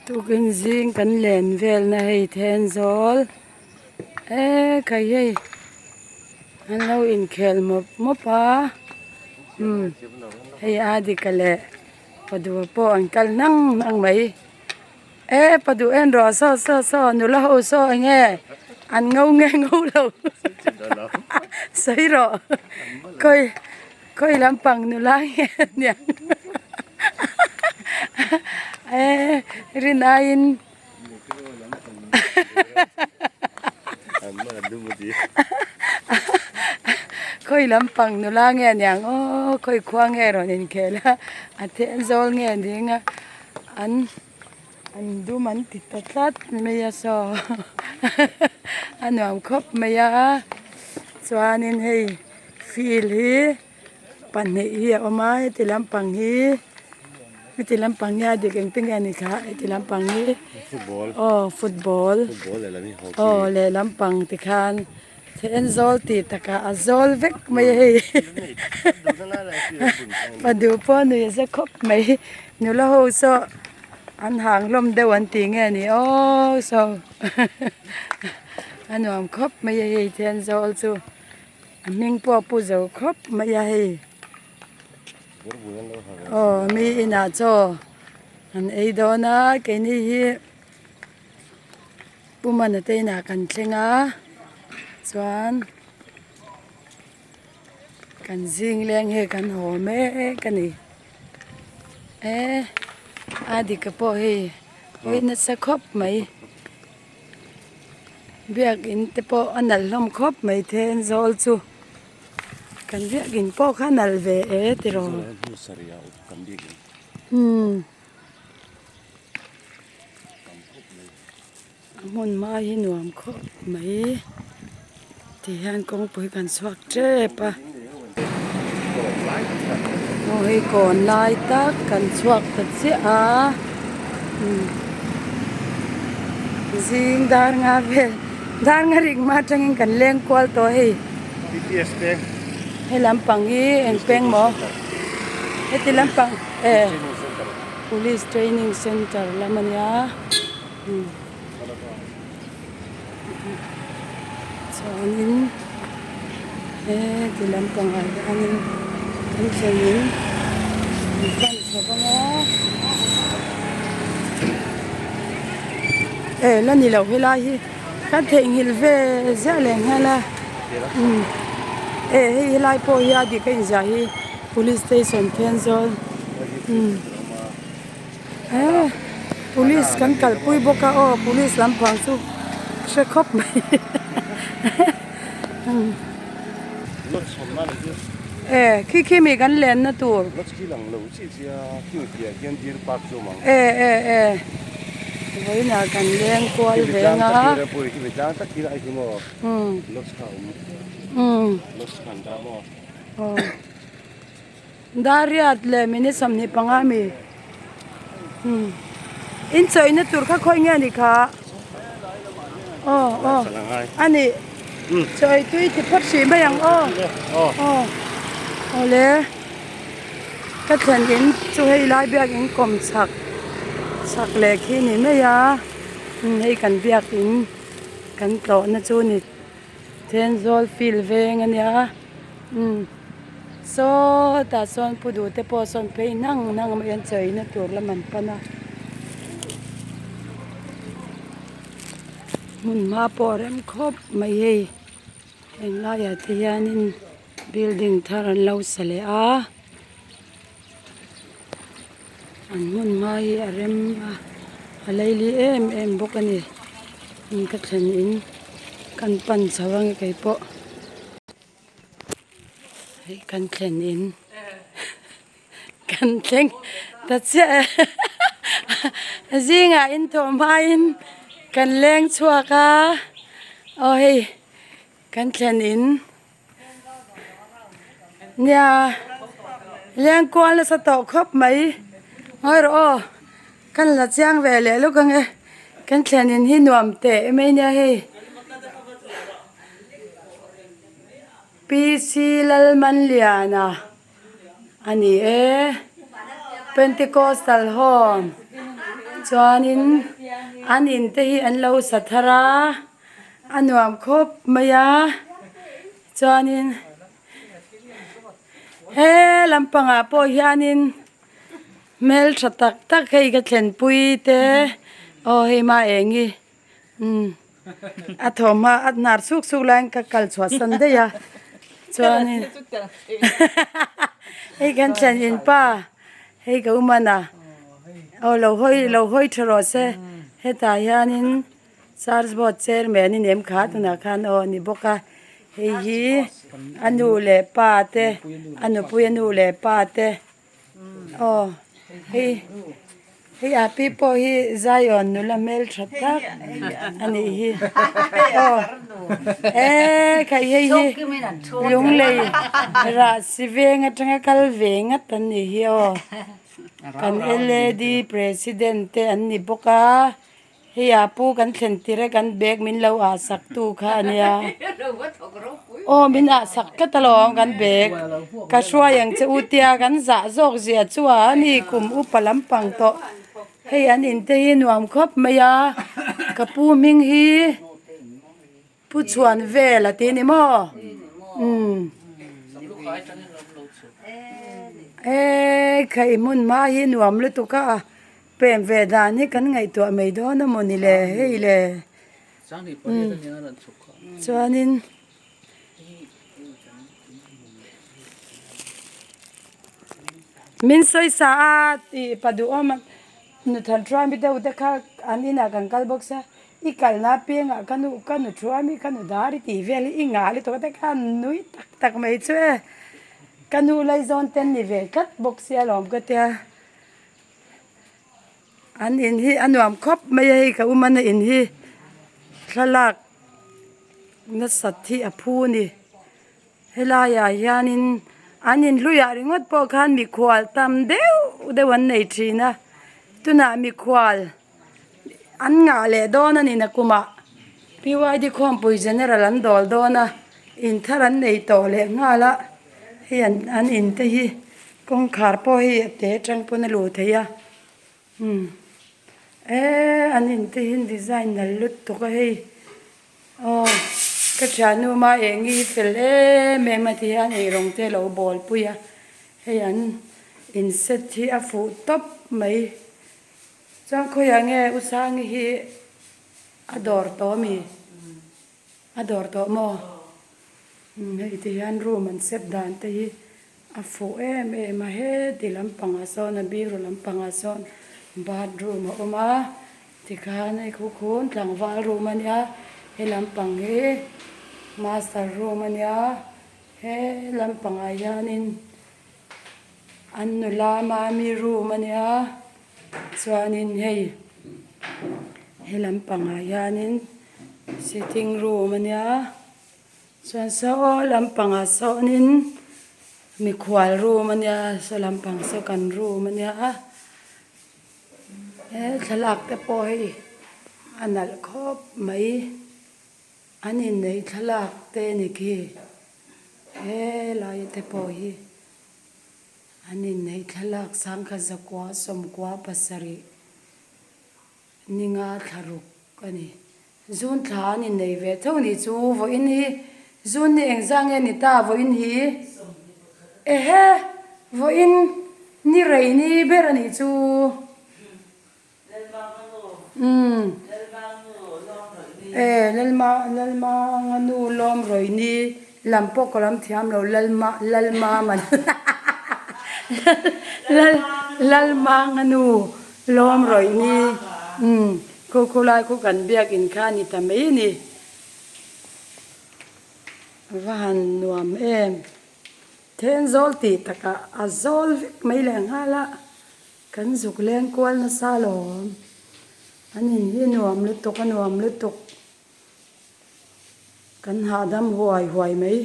Tukin zing kan len velna hei Thenzawl eee khai hei an lo inkhel mawp mawp a umm hei a dika leh paduh pawh an kal hnang hnang mai eee paduh en rawh saw saw saw nula ho saw eng nge an ngo nge ngo lo sawi rawh khawi. Khawi lampang nula nge aniang eh rin aiin khawi lampang nula nge aniang aw khawi khua nge rawn inkhel a a then zawl nge ding a an an dum an ti ta tlat mai a saw a nuam khawp mai a chuanin hei. Field hi pahnih hi a awm a heti lampang hi heti lampang hi a dik engtin nge ni kha heti lampang hi aw football aw lehlam pang tikhan Thenzawl tih takah a zawl vek mai a hei pa duh pawh a nuih a za khawp mai nula ho saw an hang hlawm deuh an tih nge ni aw saw a nuam khawp mai a hei Thenzawl chu. A hming pawh a pu zo khawp mai a hei aw mi inah chaw an ei dawn a keini hi Pu Mana te inah kan thleng a chuan kan zing leng hei kan haw mek a ni e a dika pawh hei hawi nasa khawp mai. Biakin te pawh a nalh hlawm khawp mai Thenzawl chu kan biakin pawh kha a nalh ve e tiraw umm a hmun hma hi nuam khawp mai ti hian kawngpui kan chhuak tep a aw hei kawn lai tak kan chhuak ta chiah a umm zing dar nga vel dar nga rik hma atangin kan leng kual tawh hei he lampang hi eng peng maw heti lampang eh police training center lam a nia umm. Chuanin heti lampangah hianin kan thlenin an pan chho vang a eh la ni lo helai hi kan theihnghilh ve ziah leh nghal a umm eh hei helai pawh hi a dik a inziah hi police station Thenzawl umm. He police kan kalpui bawk a aw police lampang chu hre khawp mai e khi khi mi kan lenna tur e e e vawiinah kan leng kual ve ang a umm umm aw. Dariat leh minute 25 mi umm in chawihna tur kha khawi nge ni kha aw aw a ni chawi tui ti phawt hrih mai ang aw aw awle ka thlen in chu hei lai biakin kawm chhak chhak leh khi ni mai a hei kan biakin kan tlawhna chu ni Thenzawl field veng a nia umm sawtah sawn pu duh te pawh sawn phei hnang hnang mai an chawina tur lam an pan a hmun hma pawh a rem khawp mai hei heng laiah te hianin building thar an lo sa leh a an hmun hma hi a rem a a leili em em bawk a ni in ka thlen in kan pan chho ang e keipawh hei kan thlen in kan thleng ta chiah e zingah in thawh hmain kan leng chhuak a aw hei kan thlen in. Nia leng kual nasa tawh khawp mai ngawi rawh aw kan la chiang ve leh lawk ang e kan thlen in hi nuam teh em mai nia hei P C Lalmanliana a ni e Pentecostal home. Chuanin an in te hi an lo sa thar a, a nuam khawp mai a, chuanin he lampangah pawh hianin hmeltha tak tak hei ka thlenpui te aw hei ma eng hi umm a thawmhma a hnar suk suk laiin ka kal chhuah san daih a chuanin hei kan thlen in pa hei ka u man a aw lo hawi lo hawi tha rawh se hetah hianin charge board chairman a ni em kha tunah khan aw a ni bawk a hei hi a nu leh pa te a nupui a nu leh pa te aw hei hei a pi pawh hi Zion nula hmeltha tak a nih hi aw eee khai hei hi lunglei rah si veng atanga kal ve ngat an nih hi aw kan L A D president te an ni bawk a. Hei ah pu kan thlen tir a kan bag min lo ah sak tu kha a nia. Aw min ah sak tlat alawm kan bag. Ka hruai ang che u tia kan zah zawk zia chu a ani kum upa lampang tawh. Hei an in te hi nuam khawp mai a ka pu hming hi Pu chhuan vel a ti ni maw? Umm. Eee khaih hmun hma hi nuam lutuk a pem ve dan hi kan ngaihtuah mai dawn a maw ni le hei le. Umm. Chuanin. Min sawisa a tih pa duhawm a nu than thuami deuh te kha an inah kan kal bawk sia i kalna piangah ka nu ka nu thuami ka nu dar i tih vel hi i ngah lutuk a te khan nui tak tak mai chu e ka nu laizawn te an ni ve tlat bawk sia lawm ka tia an in hi a nuam khawp mai a hei ka u mana in hi thlalak nasat hi a phu a ni. Helaiah hianin an inhluiah ringawt pawh khan mikhual tam deuh deuh an nei thin a tunah mikhual an ngah leh dawn a ni nakumah P Y D khawmpui general an dawl dawn a inthar an nei tawh leh nghal a hei an an in te hi kawngkhar pawh hei a te atang pawn a luh theih a umm eee an in te hi design nalh lutuk a hei. Aw, ka thiannu ma eng i fel em em a ti hian eirawng te lo bawl pui a, hei an in set hi a fuh tawp mai. Chuan khawiah nge U Sangi hi a dawr tawh ami? A dawr tawh maw? Umm hei ti hian room an set dan te hi a fuh em em a, heti lampangah sawn a biru lampangah sawn bathroom a awm a. Tikhan hei khu khun tlangval room a nia, he lampang hi master room a nia, he lampangah hianin an nula mami room a nia, chuanin hei he lampangah hianin sitting room a nia, chuan saw lampangah sawnin mikhual room a nia, saw lampang saw kan room a nia. He thlalak te pawh hei a nalh khawp mai an inneih thlalak te a ni khi helai te pawh hi an inneih thlalak sangkhat zakua sawmkua pasarih ninga thlaruk a ni zun thla an inneih ve tho a nih chu vawiin hi zun hi engzah nge ni ta vawiin hi ehe vawiin ni rei ni ber a nih chu umm e lalma lalma anga nu lawm rawih ni lam pawh ka lam thiam lo lalma lalma man lal lalma anga nu lawm rawih ni umm. Khu khu lai khu kan biakin kha a ni ta mai a ni. Va han nuam em. Then zawl tih takah a zawl vek mai leh nghal a, kan zuk leng kual nasa alawm. An in hi nuam lutuk a nuam lutuk. Kan hahdam huai huai mai.